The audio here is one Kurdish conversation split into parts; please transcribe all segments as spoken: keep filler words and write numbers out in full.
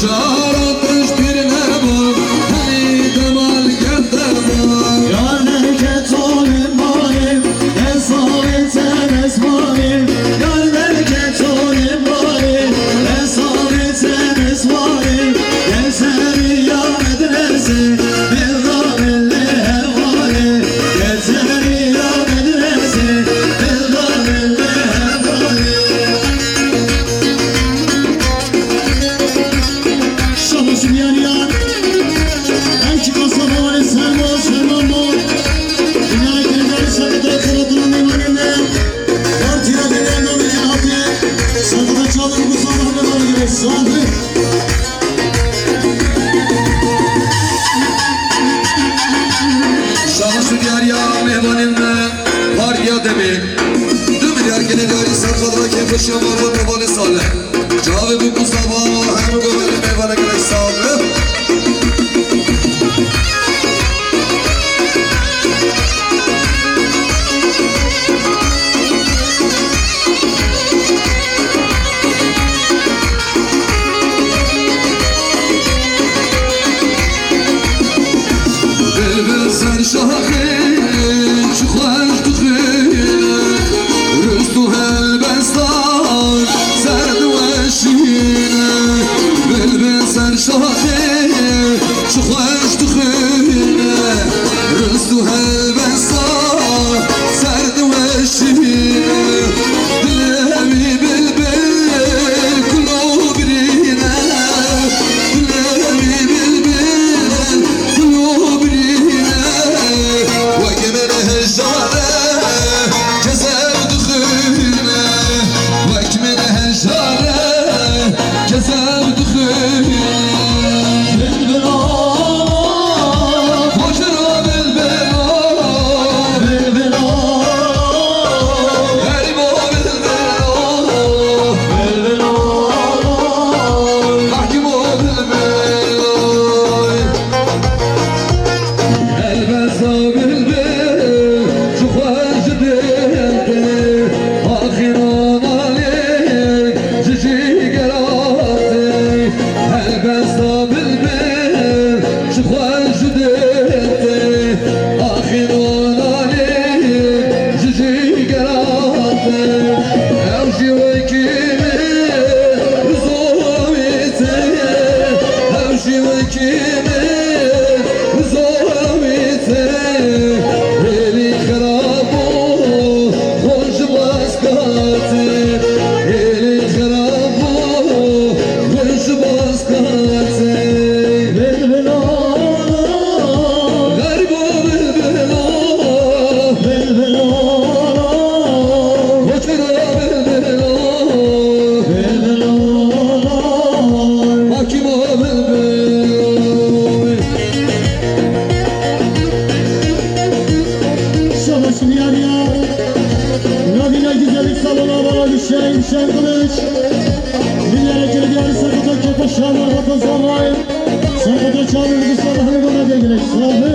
Cara pişt pîr neba, hey demal gel deba. Yar neke tolim malim, ez avê te mesmalim. Yar neke tolim malim, ez avê te mesmalim. Gel seriya medrese, bela belle hevale. Gel seriya medrese, bela belle hevale. Şabaş diyar yar. Ev çika sabawanê serma, serma mo. Dinyayê kiridarî sakata xelatına meyvanê me. Var tira denen do bile hatiye. Sakata çalın bu sabah ne var gerek sabi. Şabaş diyar yar, meyvanê me. Var ya demê. Du milyar kiridarî sakata kefir şamar ve tabanê sale. Çavê bû ku sava hem guherî mêvanek rexsave. Bilbil ser şaxê çi xweş dixwîne, rust û helbesta serd û weşîne. Bilbil ser şaxê çi xweş dixwîne, rust û helbesta serd û weşîne. Dilê wî bilbil kulo birîne, dilê wî bilbil kulo birîne. Wek min hejare kesev dixwîne, wek min hejare kesev dixwîne. Bilbilo, xociro bilbilo, bilbilo, geribo bilbilo, bilbilo, hakimo bilbilo. Helbesta bilbil, çi xweş dilê, axî nanê ji jîgera tê. Helbesta bilbil, çi xweş dilê, axî nanê ji jîgera tê. Ew jî wekî min, zor wî tê, ew jî wekî min. Şabaş diyar yar. Navîna güzellik salona bana düşen şen kılıç. Dilere kirgari sakata kefa şamar vatan zamayın. Sakata çağırır bu sabah ne bana degilek sahi.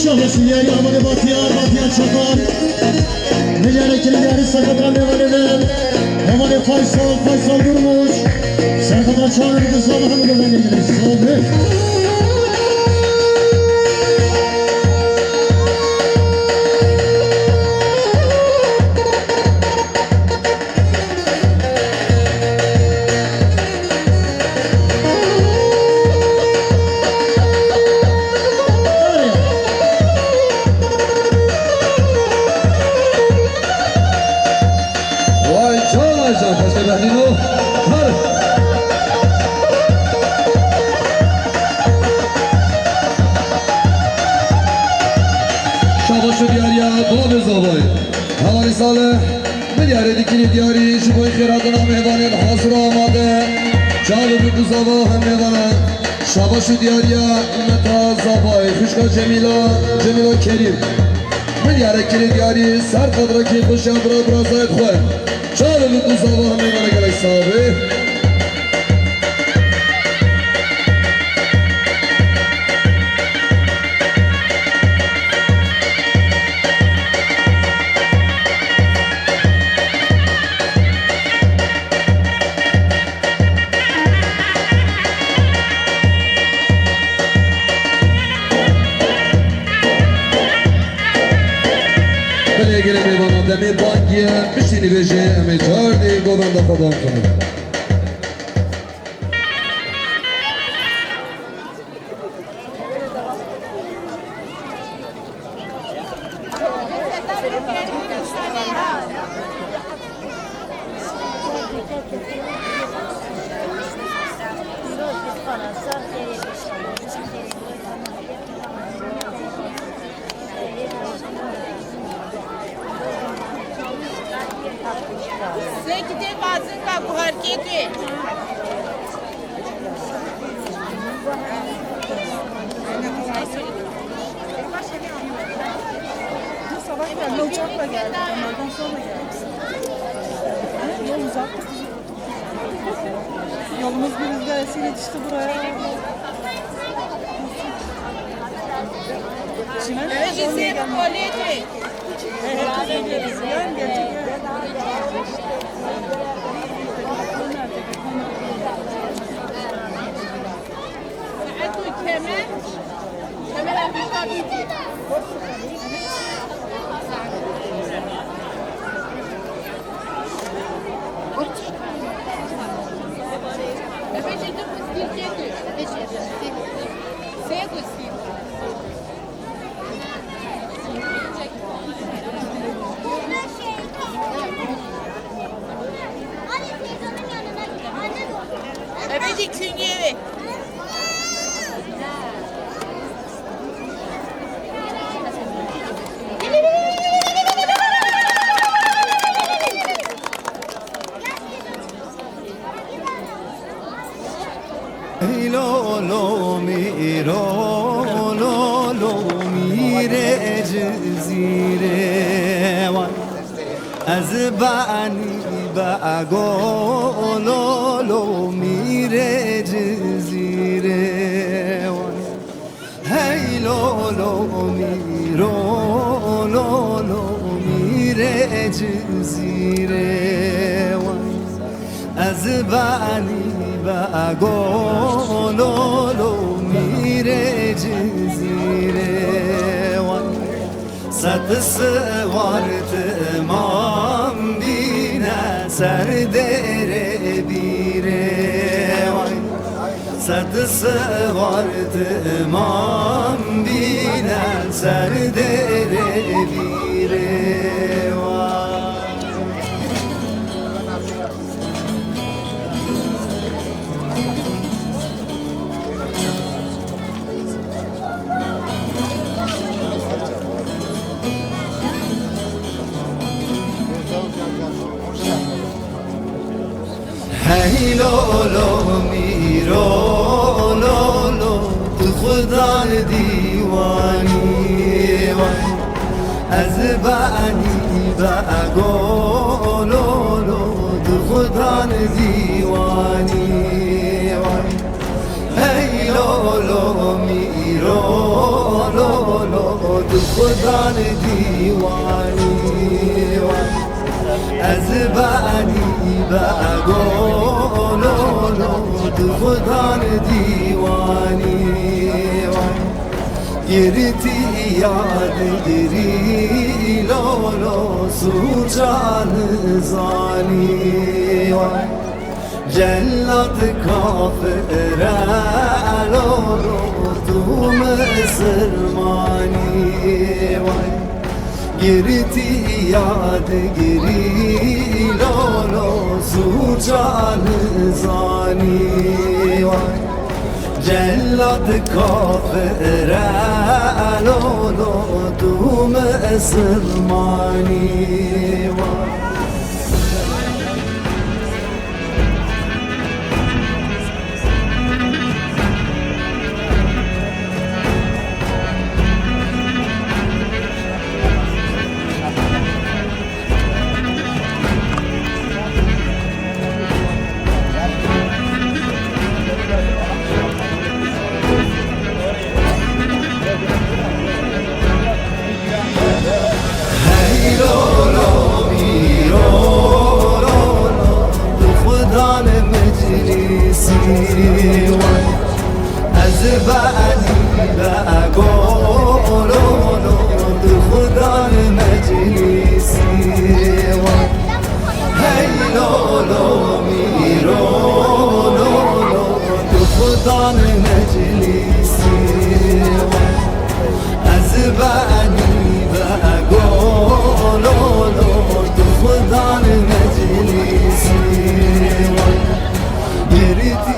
Şabaş diyarî amanê Batiyar, Batiyar Çapar. Milyarê kirî diyarî sakata mêvanê me. Amanê Faysal, Faysal Durmuş. Serkata çaver bi zor hem bi beni. Sabi. Can Xweste Behlîno. Her. Şabaş û diyariya bavê zavayê. Hevalî Salih. Biryarê dikirî diyarî ji bo xêrhatina mêvanên hazir û amade. Çav û bûk û zava hem mêvana. Şabaş û diyariya Meta Zavayê, xwişka Cemîla, Cemîla Kerîm. Min diyare kirî diyarî ser qadrekî xweşiya bira birazayê xwe. Çavê min û zava hemê vana gelek sax be. Belê gelê mêvana demê bangî ye, bişînî bêjê em ê cardî govenda xwe bantine. Sekitê bazinga guherkê tê. Bu sabah geldi, uçakla geldi. Onlardan sonra geldi. Yol uzaktı. Yolumuz bir rüzgar esiyle düştü buraya. Çimen. Öncesi bu kolye. Bebecik, süngüye ver. Ey lolo mîro, lolo mîrê Cizîrê, way. Ez banî bego, lolo mîrê Cizîrê, way. Hey lolo mîro, lolo mîrê Cizîrê, way. Ez banî bego, lolo mîrê Cizîrê, way. Sed siwar timam bîne ser dêrê bîrê, way. Sed siwar timam bîne ser dêrê bîrê, way. Hey lolo mîro, lolo, tu xudan dîwanî, way. Ez banî bego, lolo, tu xudan dîwanî, way. Hey lolo mîro, lolo, tu xudan dîwanî, way. Ez banî bego, lolo, tu xudan dîwanî, way. Girtî ya digirî, lolo, sûca nizanî, way. Cellat kafir e, lolo, tu misilmanî, way. Girtî ya digirî, lolo, Sûca nizanî wa, cellat kafir e, lolo tu misilmanî wa. Hey lolo mîro lolo, tu xudan meclîsî wan. Ez be enî be go lolo, tu xudan meclîsî wan. Hey lolo mîro lolo, tu xudan meclîsî wan. Ez be enî be go lolo, tu xudan meclîsî wan. Girîtî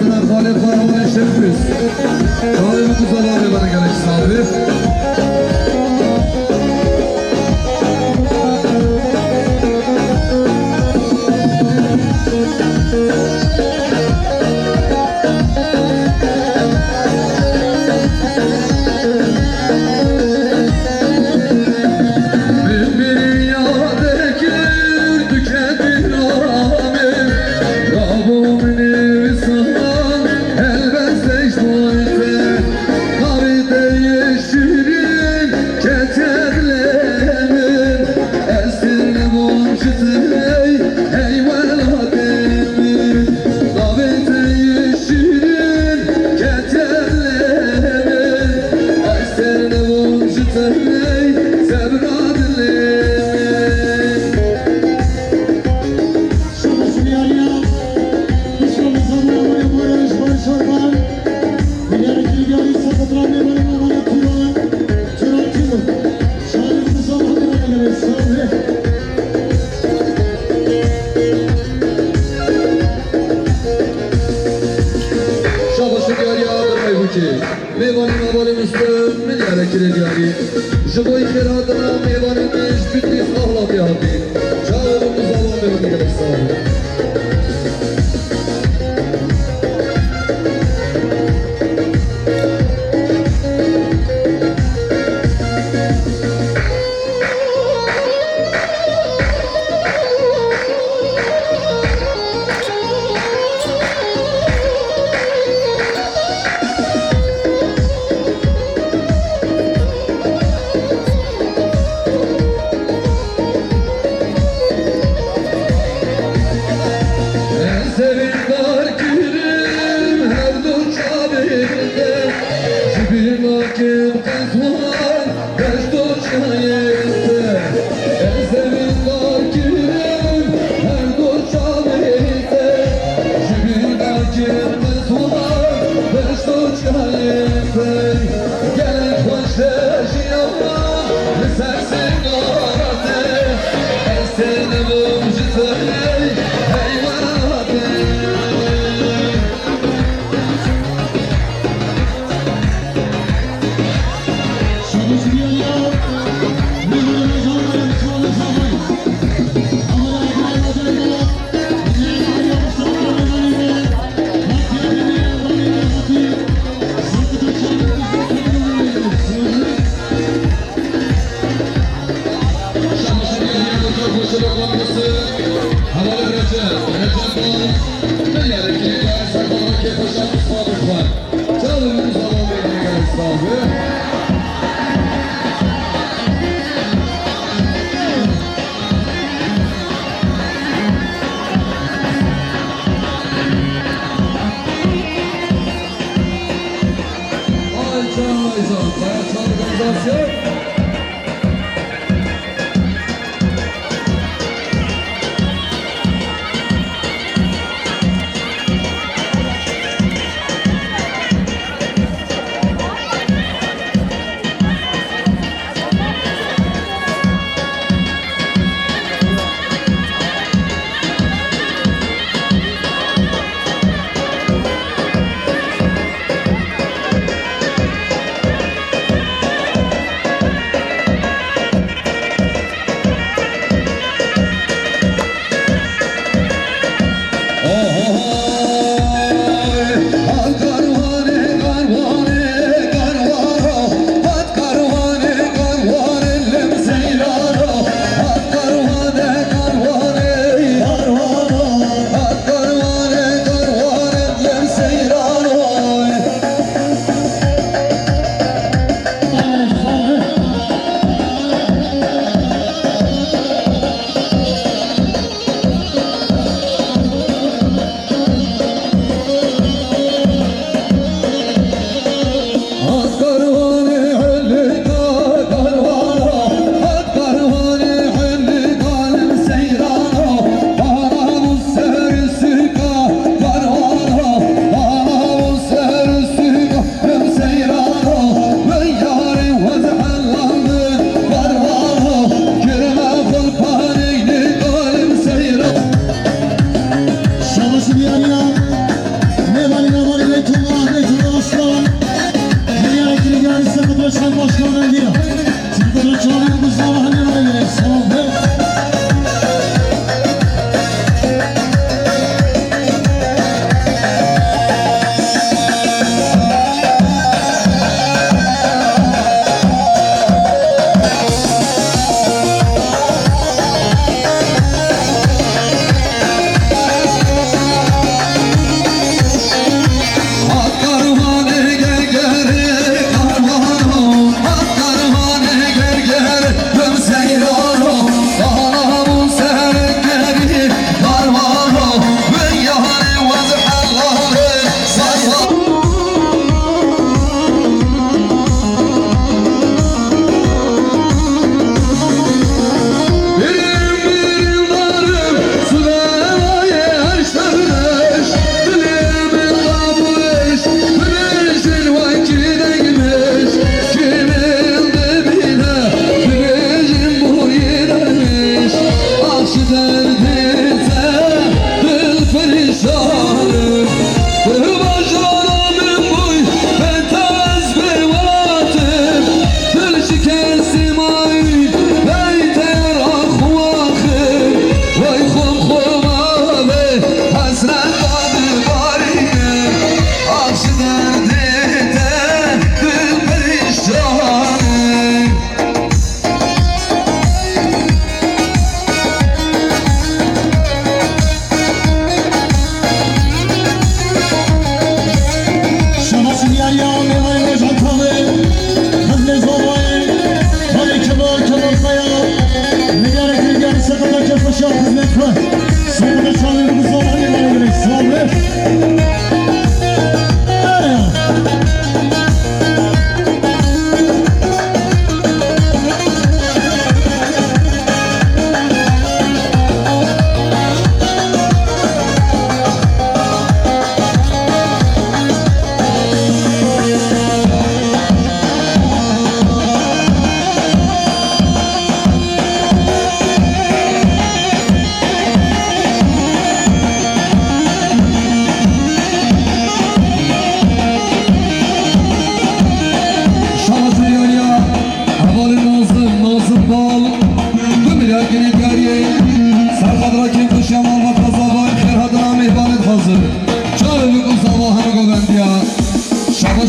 Xalê xwe hevalê Şevkûs. Çavê min ku zelalê bere gelek sax be. Şabaş û diyariya Birayê Bûkê. Mêvanê hevalê Muslim, milyarek kirê diyarî. Ji bo xêrhatina mêvanê me ji Bitlis Ahlatê hatî. Çawa bi muzava mêvanê gelek sax be. Ez sevindar kirim her du çavê te, ji bîr nakim qet wan. Beşto çayê te, ez evîndar kirim, her du çavê te, ji bîr nakim qet wan. Beşto çayê te, gelek xweş e jiyan, li ser singara te, ez tênibim ji te, heywana te.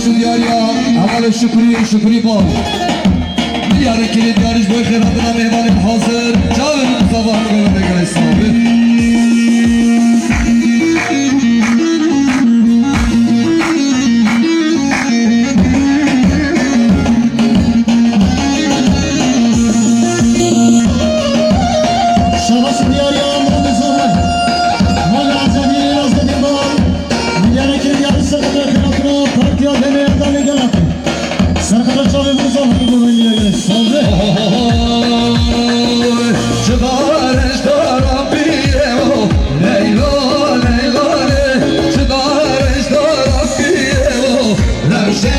Şu diyar ya, hevalê Şükrî, Şükrî Bal. Diyarê kirê diyarî ji bo xêr hatina mêvanên hazir. Çavên Mustafa hemû gelek gelek sağ bin. Şabaş diyar ya, mal bizor. Mal azadî, azadî mal. Milyara kirê diyarî serkefta xelatira partiya D M Y'dan gelakî. Serkefta çavê vurza hemî goranî ye, salve. Ji barij dara pîrê o, Leyla, Leyla lê. Ji barij dara pîrê o, rewşê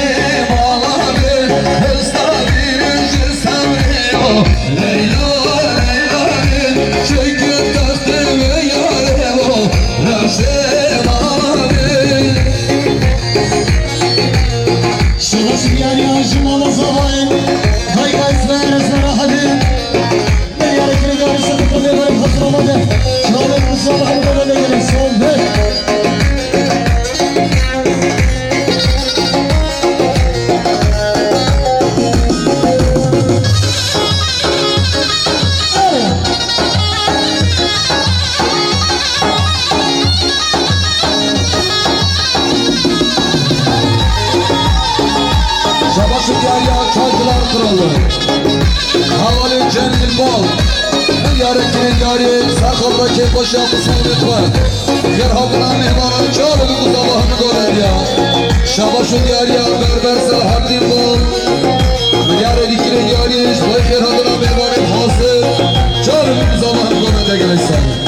mala bê. Hista bîrin ji sewrê o, Leyla, Leyla lê. Çi gul textê wê yarê o, rewşê mala bê. Şabaş diyar ya ji mala zavayê. Dayka Esmer, Esmer Ahadê. Diyarê kirê diyarî serkefta mêvanên hazir amade. Çavên Mustafa hemû gelek gelek sağ bin. Şabaş û diyariya Çaycılar Kralı. Hevalê Cemîl Bal. Diyarê kirê diyarî, ser xatira kêfxweşiya misafirin xwe. Xêr hatina mêvanan çavê bi Mustafa hemû gorandiya. Şabaş û diyariya Berber Selahaddin Bal. Diyarê kirê diyarî, ji bo xêr hatina mêvanên hazir. Çavê bi Mustafa hemû gorandiya gelek sağ bin.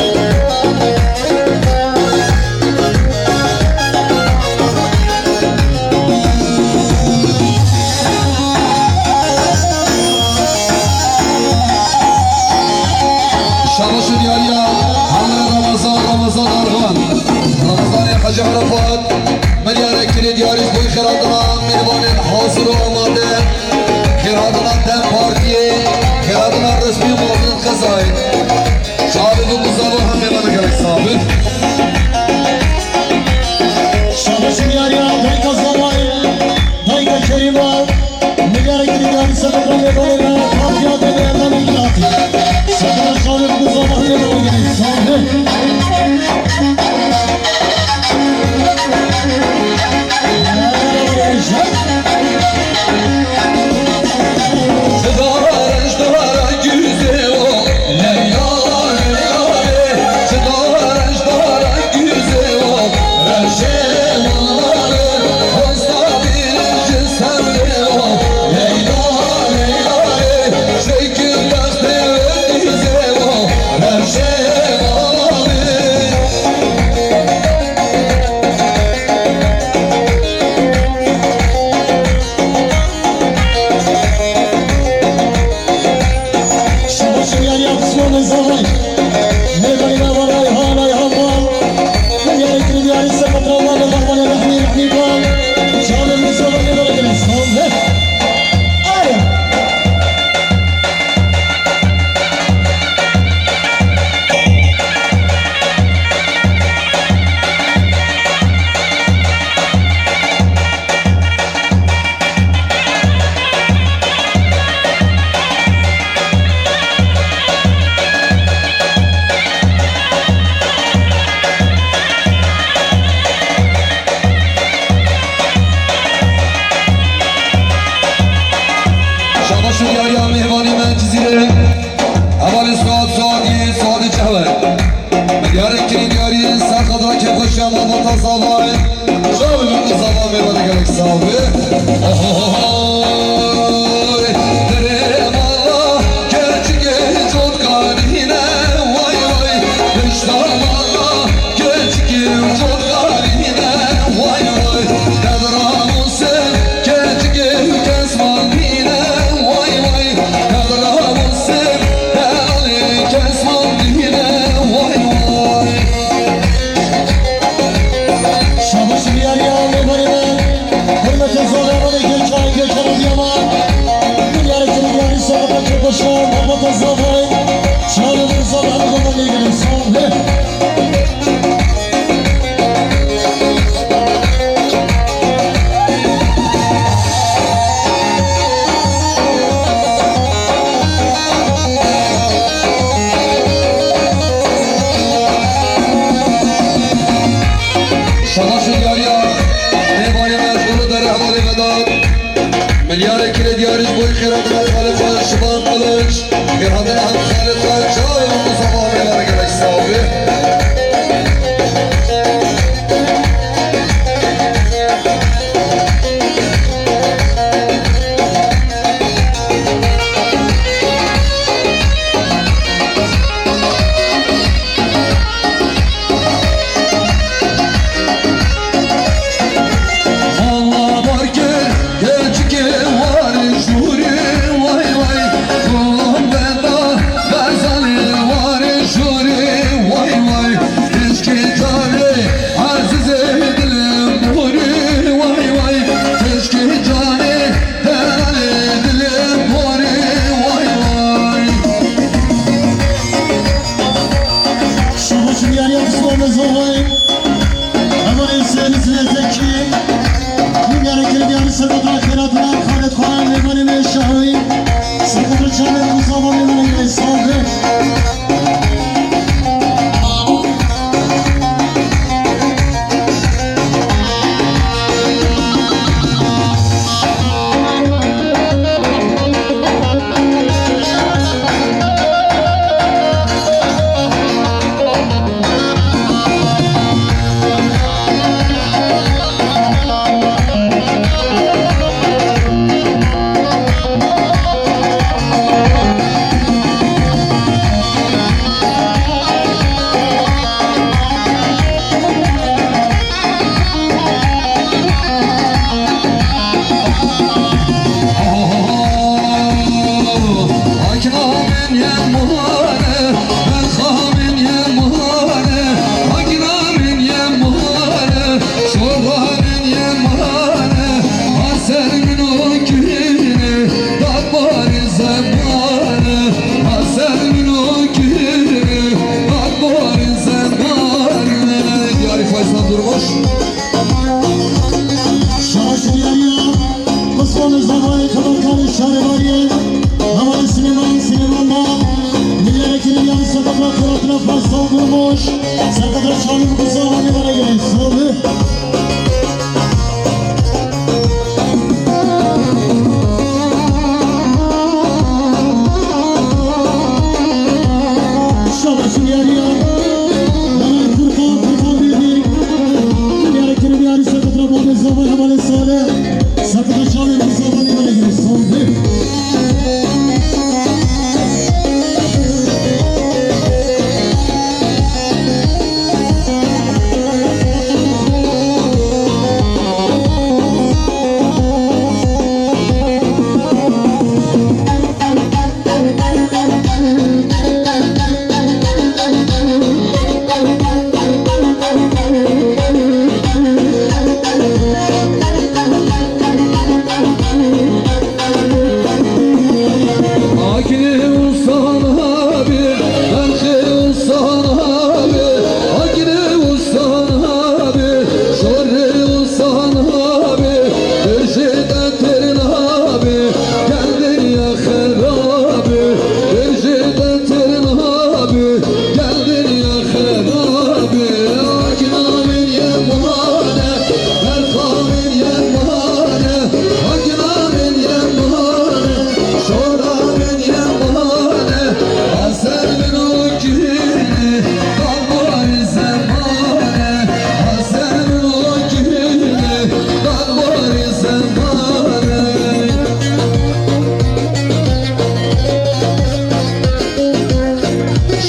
Şabaş û diyariya Hemle Ramazan, Ramazan Arxan, Ramazanê Hecî Arafat, milyarek kirê diyarî ji bo xêr hatina mêvanên hazir û amade, xêr hatina DEM Partiyê, xêr hatina resmî muwazin qezayê. Çavê bi Mustafa hemê me gelek sağ bin. Şabaş û diyariya dayka Zavayê, dayka Kerîma, milyarek kirê diyarî serkefta mêvanê me, partiya D M Y'dan gelakî. Serkefta çavê bi Mustafa hemê me gelek sağ bin. Şabaş û diyariya Osmanê Zavay. Mêvanê me Ayhan, Ayhan Bal. Diyarê kirê diyarî serkefta Osmanê Zavay, Rehmî, Rehmî Bal. Çavê bi Mustafa hemê me gelek sağ bin. Aya. Şabaş û diyariya mêvanê me Cizîrê. Hevalê Suad Suadî, Suadê Cehwer. Diyarê kirê diyarî, ser xatira kêfxweşiya malbata Zavayê. Çavê bi Mustafa hemê me gelek sağ bin. Ohohohoy, derê mala keçikê cotkarî ne, way way. Pişta mala keçikê cotkarî ne, way way. Derdra Musin keçikê kes mandî ne, way way. Derdra Musin helalê kes mandî ne, way way. Şabaş û diyariya mêvanê me. Hurmetê Zavê Amanê Gulçay, Gulçay. Milyarê kirê diyarî ji bo xêrhatina Xalid Xan, Şivan Kılıç, xêrhatina hem Xalid Xan, çawa Mustafa Meydan gelek sabe. Şabaş diyarî Mustafa Meydan. Hevalên Seyîd Zezekî, milyarê kirê diyarî serkefta xêrhatina Xalid Xan, mêvanê me şahî, serkefta çavê Mustafa Meydan, sağ ol. Diyarî Faysal Durmuş. Şaş diyarî ya, Osmanlı Zavayê xebatkarê şaredariyê, hevalê Silêman, Silêman Bab, milyarê kirê diyarî serkefta xêrhatina Faysal Durmuş, serkefta çavê Mustafa Meydan gelek sabe. Şabaş diyarî ya, Mehmet Furkan, Furkan Bilgin, milyarê kirê diyarî serkefta babê Zavay hevalê Salih, serkefta çavê Mustafa Meydan gelek sabe.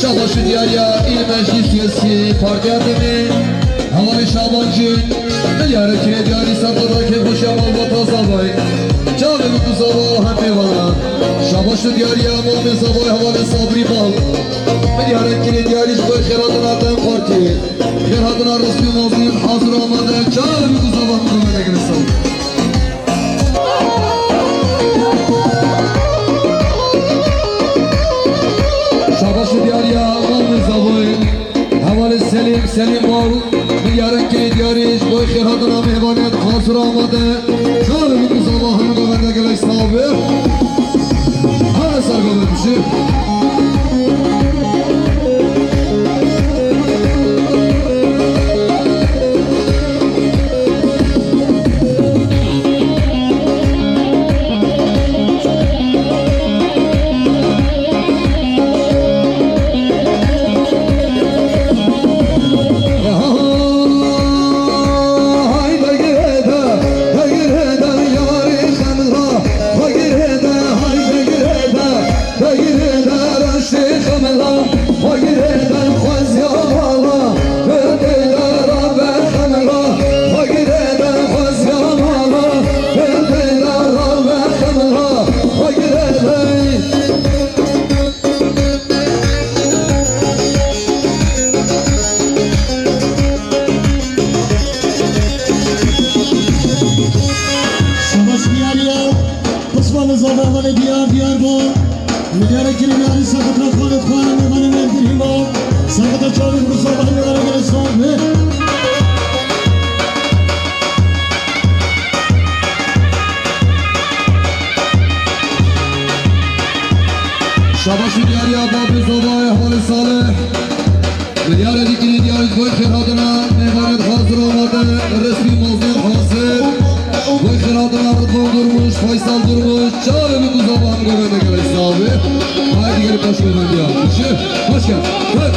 Şabaş û diyariya îl meclîs siyasî partiya demê, hevalê Şaban Cîn, milyarê kirê diyarî serkefta kêfxweşiya malbata Zavay. Çavê min ku Zava hem mêvana. Şabaş û diyariya mamê Zavay hevalê Sabrî Bal. Milyarê kirê diyarî ji bo xêrhatina DEM Partiyê. Xêrhatina Rastî û Mazlûm hazir amade. Çavê min ku Zava min ku me degire saw. Şabaş û diyariya mamê Zavoyê, hevalê Selîm, Selîm Wal, milyarên kirê diyarî ji bo xêrhatina mêvanên hazir amade. Çavê min ku Zava hemû govende gelek sax be. Hane ser govend bişî. Zava hevalê diyar diyar bo. Milyara kirî diyarî serqetra xalê xwe, mêvanê me girî bo. Serqetra çavê bi zava hevalê gere sabe. Şabaş û diyariya babê zavayê hevalê Salih. Milyarê dî kirî diyarî, boy xêr hatina, mêvanê hazir amade, resmî mazlûm hazir. Boy xêr hatina Ridvan Durmuş, Faysal Durmuş, çavê min ku zavan govende gelek sabe. Haydi gelip baş govendiya. Hoş gel. Hoş.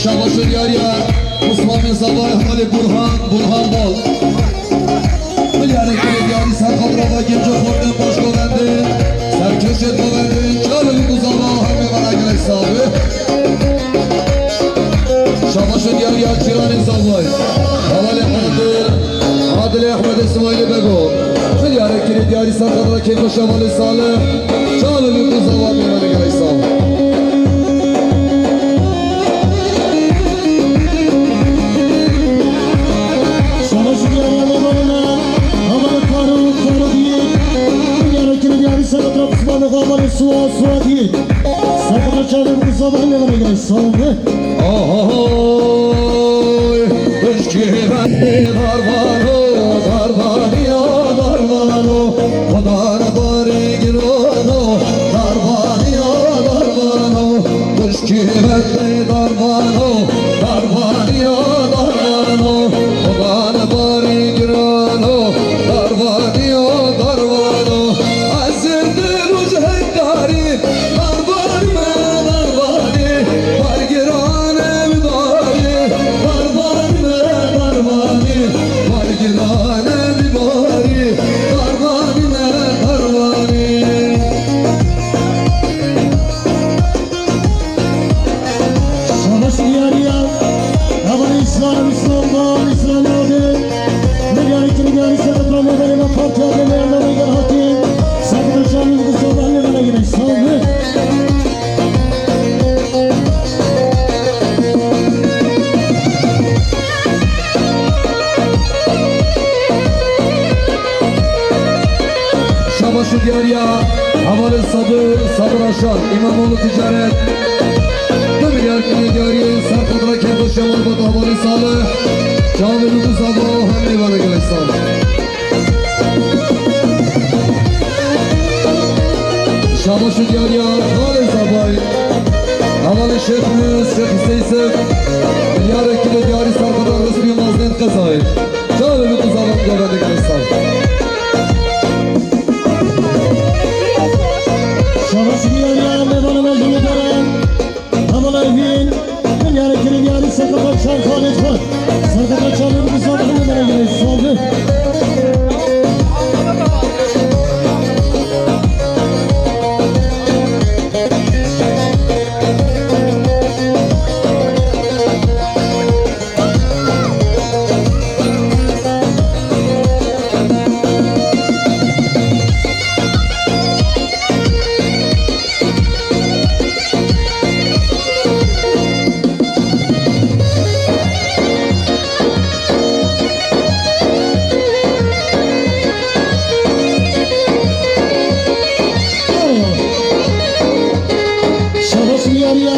Şabaş û diyariya Osmanê zavayê hevalê Burhan, Burhan Bal. Milyarê kirê diyarî ser xatirava genco xortên baş govendê, serkeşê govendê, çavê wî ku zava hemê vana gelek sabe. Şabaş û diyariya cîranê zavayê. Hevalê Adil, Adilê Ehmed Îsmaîlê Bego. Milyarê kirê diyarî ser xatira kêfxweş hevalê Salih. Çavê wî ku zava hemê vana gelek sabe. Şabaş û diyariya mêvanê me, hevalê Farûk, Farûk Yiğit, milyara kirê diyarî serqetra Osmanê xwe hevalê Suat, Suat Yiğit. Serqetra çavê min ku zava hemê vana gelek sabe. Ahoy, pişkî bendê darvano, darvaniya darvano, xwedar barê girano, darvaniya darvano. Pişkî bendê darvano, darvaniya darvano, xudan barî girano, darvaniya darvano. Ez ê di roj hekdarî, darvan me darvanî, bar girane mi darî, darvan me darvanî, bar girane mi darî, darvan me darvanî. Şabaş diyariya. Hevalê Îslam, Îslam Bal, Îslam Adil. Milyarê kirê diyarî serqetra mêvanê me partiya demê erdemê gel hatî. Serqetra çavê min ku zava hemê vana gelek sabe. Şabaş û diyariya hevalê Sabir, Sabir Aşar, İmamoğlu Ticaret. Du milyar kirê diyarî ser xatira kêfxweşiya malbata hevalê Salih. Çavê min ku zava hemê vana gelek sabe. Şabaş û diyariya xalê zavayê. Hevalê Şêx Yunus, Şêx Îsê Yusuf. Milyarê kirê diyarî ser xatira resmî mazlên qezayê. Çavê min ku zava hemê vana gelek sabe. Şabaş û diyariya mêvanê me ji Nîgere. Hevalê Evîn, milyarê kirê diyarî serqetra çavê xalê xwe. Serqetra çavê min ku zava hemê vana gelek sabe. Şabaş û diyariya.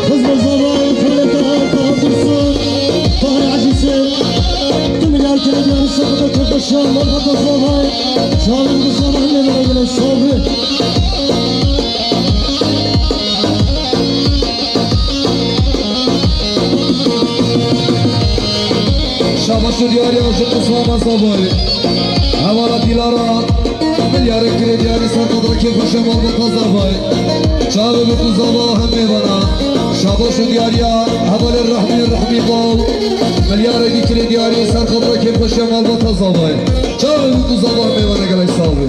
Xizma zavayê Fırleta, Taha Dursun, Tahir Azîzê. Du milyar kirê diyarî serqetra kêfxweşiya malbata zavayê. Çavê min ku zava hemê vana gelek sabe. Şabaş û diyariya ji Qisma Mezabay. Hevala Dîlara, milyarê kirê diyarî ser qadra kêfxweşiya malbata Zavay. Çavê bi ku zava hem mêvana. Şabaş û diyariya hevalê Rehmî, Rehmî Bal. Milyarê dî kirê diyarî ser qadra kêfxweşiya malbata Zavay. Çavê bi ku zava hem mêvana, gelek sax bî.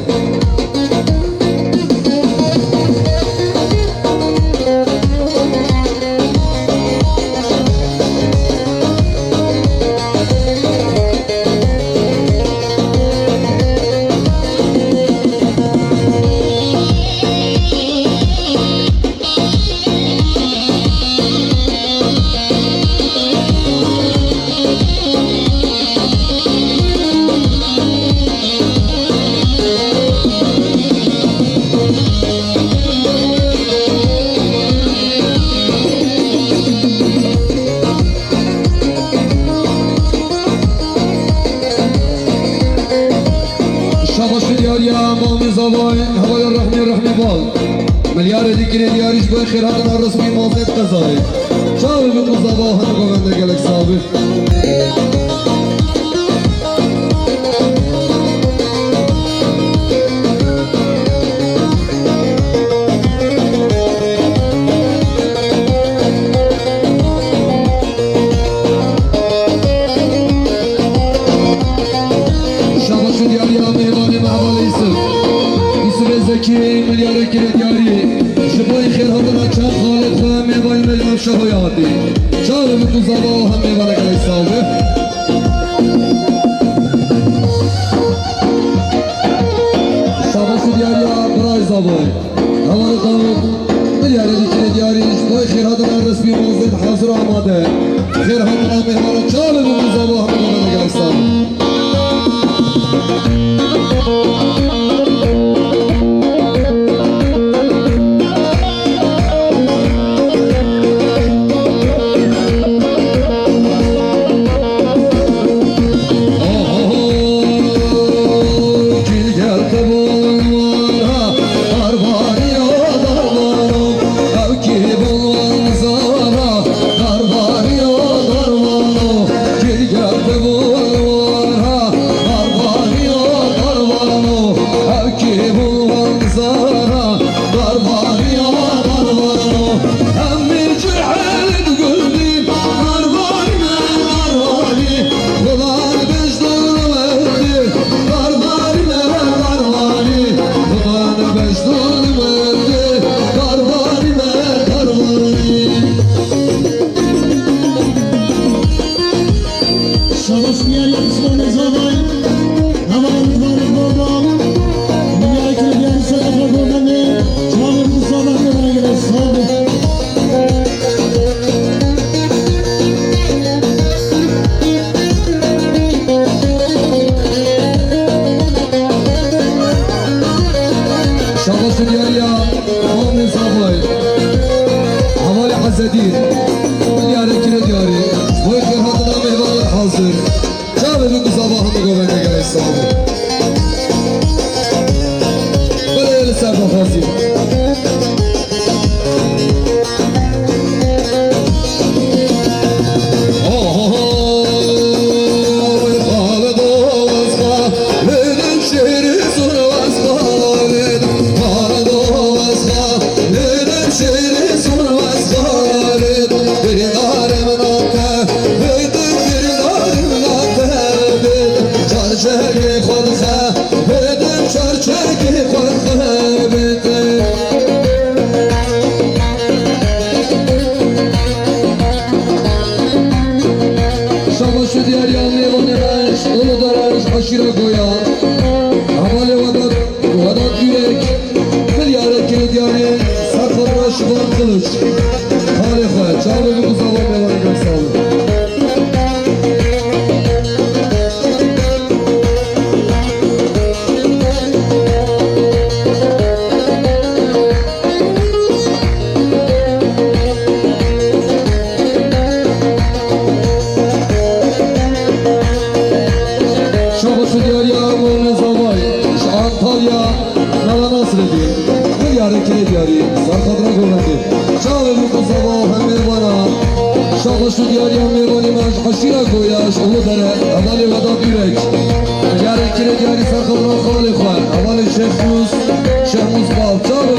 Şabaş û diyariya Mamê Zavay, hevalê Rehmî, Rehmî Bal. Milyarê dî kirê diyarî ji bo xêrhatina resmî mazêt qezayê. Çavê bi ku zava hene govende, gelek sax bî. Şabaş û diyariya mêvanê me hevalê Yusuf. Yusufê Zekî milyarê kirê diyarî. Ji bo xêrhatina çav xalê xwe mêvanê me ji nav Şehoyê hatî. Çavê bi ku zava hem mêvanek leysa be. Şabaş û diyariya birayê Zavay. Hevalê Dawid, milyarê dî kirê diyarî, ji bo xêrhatina resmî mazêt hazir amade. Xêrhatina mêvana çavê bi ku zava hemû gavene gelek sax. Şabaş diyar Yusuf Ahmet Zavay. Hevalê Mubarak Baba. Milyarê kirê diyarî ser qadra govende. Çavê bi ku zava hem mêvana, gelek sax bî. Şabaş û diyariya Mamê Zavay. Hevalê Ezedîn. Milyarê kirê diyarî. Ji bo xêrhatina mêvanan hazir. Çavê bi ku zava hemû govende gelek sax bî. Belê li ser daxwazî. Şabaş û diyariya mêvanê me ji Uludere, ji eşîra Goya. Hevalê Wedat, Wedat Yürek, milyarê kirê diyarî, ser xatira Şivan Kılıç. Xalê xwe, çavê bi ku zava mêvanê gelek sax bî. Şabaş û diyariya Mûne Zavay, ji Antalya, Mela Nasredîn, milyarê kirê diyarî, ser xatira govendê. Çavê bi ku zava hem mêvana. Baş û diyariya mêvanê me ji Heşîra Goya ji Uludere, hevalê Vedat Ürek. Diyarê kirê diyarî ser xebran xalê xwe, hevalê Şêx Yûs, Şêx Mûs Bal. Çawa